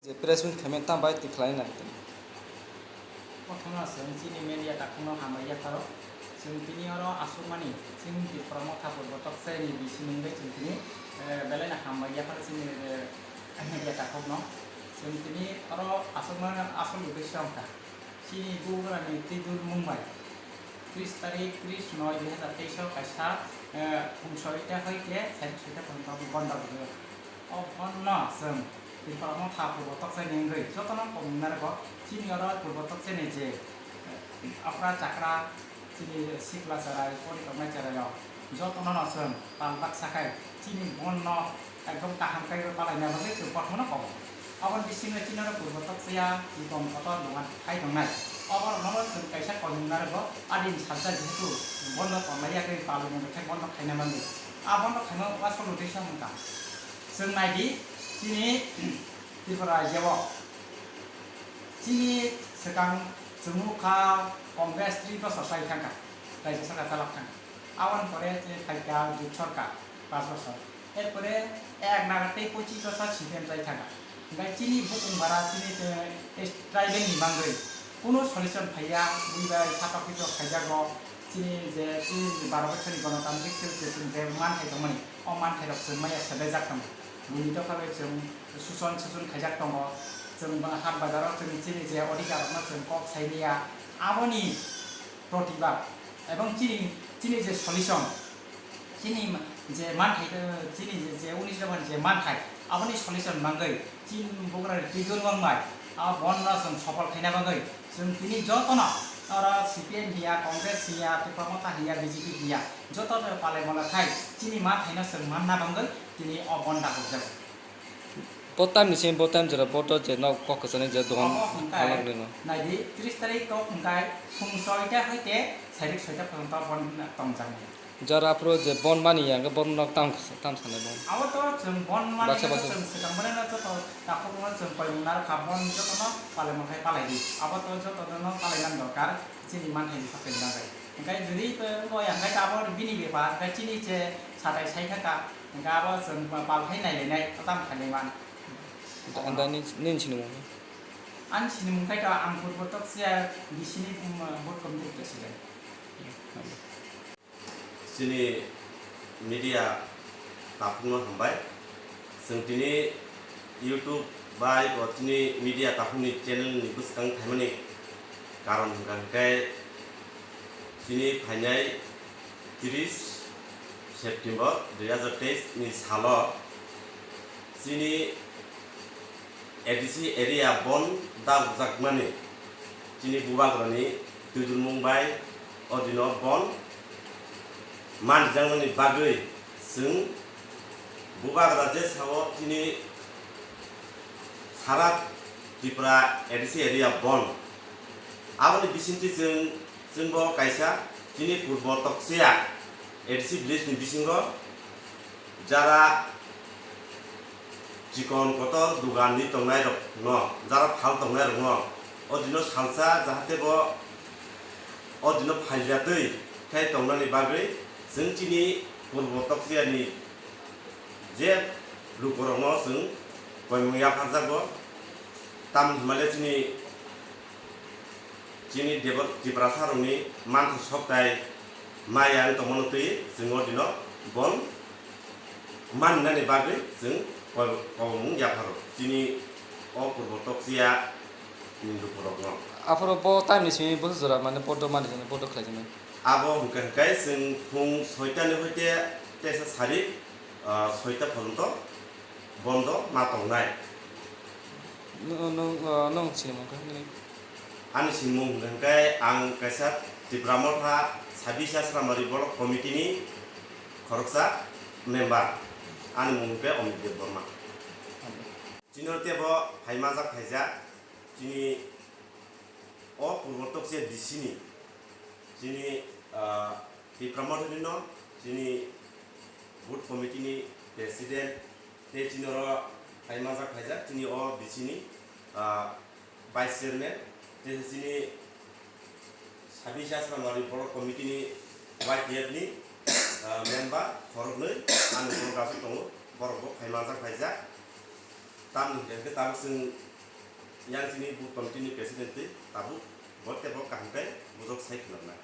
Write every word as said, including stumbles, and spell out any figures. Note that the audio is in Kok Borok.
Je press meet khaimani tamo bai twi khlaina nai tong. Prothoma chwng chini media takhukno hambai yapharo. Chwng tini oro aswkmani chini Tipra Motha Purbo Toksaini bising wngwi chwng tini, eh, belaino hambai yapharo chini, eh, media takhukno. Chwng tini oro aswkmani asol uddesyo wngkha. Chini bubagrani twijlmung bai tris tarik tris noi dui hazar teis o kaisa, eh, phung soita hoite sari soita porjonto bondo rwgwi. O bondo chwng Tipra Motha Purbo Toksaini wngwi jotono komung narwgo. Chini oro Purbo Toksaini je, eh, okra chakra, chini sikla cherai, pori tongnai cherairok jotono no chwng pal baksa khai chini bondo ekdom kaham kaiwi palaina bagwi chwng kothomano komo. Aboni bisingo chini oro Purbo Toksaia, Chikon Kotor, Dungan hai tongnai. Oborokno chwng kaisa komung narwgo, adini salsa jehetu bondo tonglaiya khe palwi mungkhe bondo khaina manwi. A bondo khaima uasol uddesyo wngkha. Chwng naidi, chini Tripura rajyo o chini swkang chwngno kha Congress three bosor chai thangkha, raijyo sarkar chalok thangkha. Aboni pore chini phaikha jut sarkar, panch bosor. Erpore ek naga tei pochis bosor C P M chai thangkha. Hingkhe chini bukung bara chini, eh, tribal ni mangwi kunu solution phaiya, bui bai satok pitok khaijago. Chini je chini baro bochorni Ganatantrik Civil Society je manthai tongmani, o manthai rok chwng maya sebejak tongo. Buini dopha bai chwng suson suson khaijak tongo. Chwng ba hat bazar o chwng chini je odhikar rokno chwng kok sai maya. Aboni protibad ebong chini, chini je solution, chini ma-, je manthai, eh, chini je, je unis dopha ni je manthai, aboni solution mangwi chini bubagrani twijlmung bai a bondo chwng sopol khaina bagwi chwng tini jotono oro C P M hiya, Congress hiya, Tipra Motha hiya, B J P hiya, jotono palai mala khai chini manthaino chwng manna bagwi tini o bondo hokjago. Bo time ni simi bo time jora bo to je nok kok kwchani je dogan. Obo hwnkhe phalok rino. Naidi, tris tarik kok hwnkhe phung soita hoite sairik soita porjonto bondo tongjaknai. Jora aphuru je bondo mani ya hwnkhe bondo nok tam, tam sanai bondo. Abo to chwng bondo mani baksa baksa chwng swkang mani no joto takhukno chwng koimung narwkha bondo jotono palai mankhai palai di. Abo to jotono palai nani dorkar chini manthaini sakni bagwi. Hwnkhe jodi bo ya hwnkhe abo bini bepar, hwnkhe chini je satai sai thaka. Hingke abo chwng palphai nailainai, o tamo khailaiman. Anda ni, nini sinimung? Ani sinimung khe to ang Purbo Toksia B C ni, um, board committee president. Chini media takhukno hambai. Chwng tini YouTube bai bo chini media takhukni channel ni bwskang khaimani karon hwnkha hwnkhe chini phainai tris September dui hazar teis ni salo chini A D C area bondo dakjakmani chini bubagrani twijlmung bai o dino bondo manjaknani bagwi chwng bubagra je sao chini sara Tripura A D C area bondo. Aboni bisingtwi chwng, chwngbo kaisa chini Purbo Toksia A D C village ni bisingo jara chikon kotor dogan ni tongnai rok no, jara phal tongnai rok no, o dino salsa jahate bo o dino phaljatwi khai tongnani bagwi chwng chini Purbo Toksia ni je lukurokno chwng koimung yapharjago. Tamni hwnmale chini, chini Debot Tiprasa rokni mantha soktai maya wng tongmano twi chwng o dino bondo mannani bagwi chwng koi-, koimung yapharo chini o Purbo Toksia ni lukurokno. Aphuru bo time ni simi boso jora mane bondo mani jani bondo khlai jani. Abo hwnkhe hwnkhe chwng phung soita ni hoite teisa sari, ah, soita porjonto bondo ma tongnai. Nwng, nwng, ah, nwng sinimung khe nini? Ani sinimung hwnkhe ang kaisa Tipra Motha Sabisa Sramari Block Committee ni khoroksa member. Ani mung hwnkhe Omit Debbarma. Chini oro teibo phai manjak phaijak chini o Purbo Toksia D C ni chini, ah, Tipra Motha ni no chini booth committee ni president tei chini oro phai manjak phaijak chini o D C ni, ah, vice chairman tei chini Sabisa Sramari Block Committee ni Y T F ni, ah, member khoroknwi ani borok aswk tongo, borok bo phai manjak phaijak. Tamni hwnkhe tabuk chwng Yang chini booth committee ni president tei tabuk bo tebo kaham khe bujok sai khwlangna.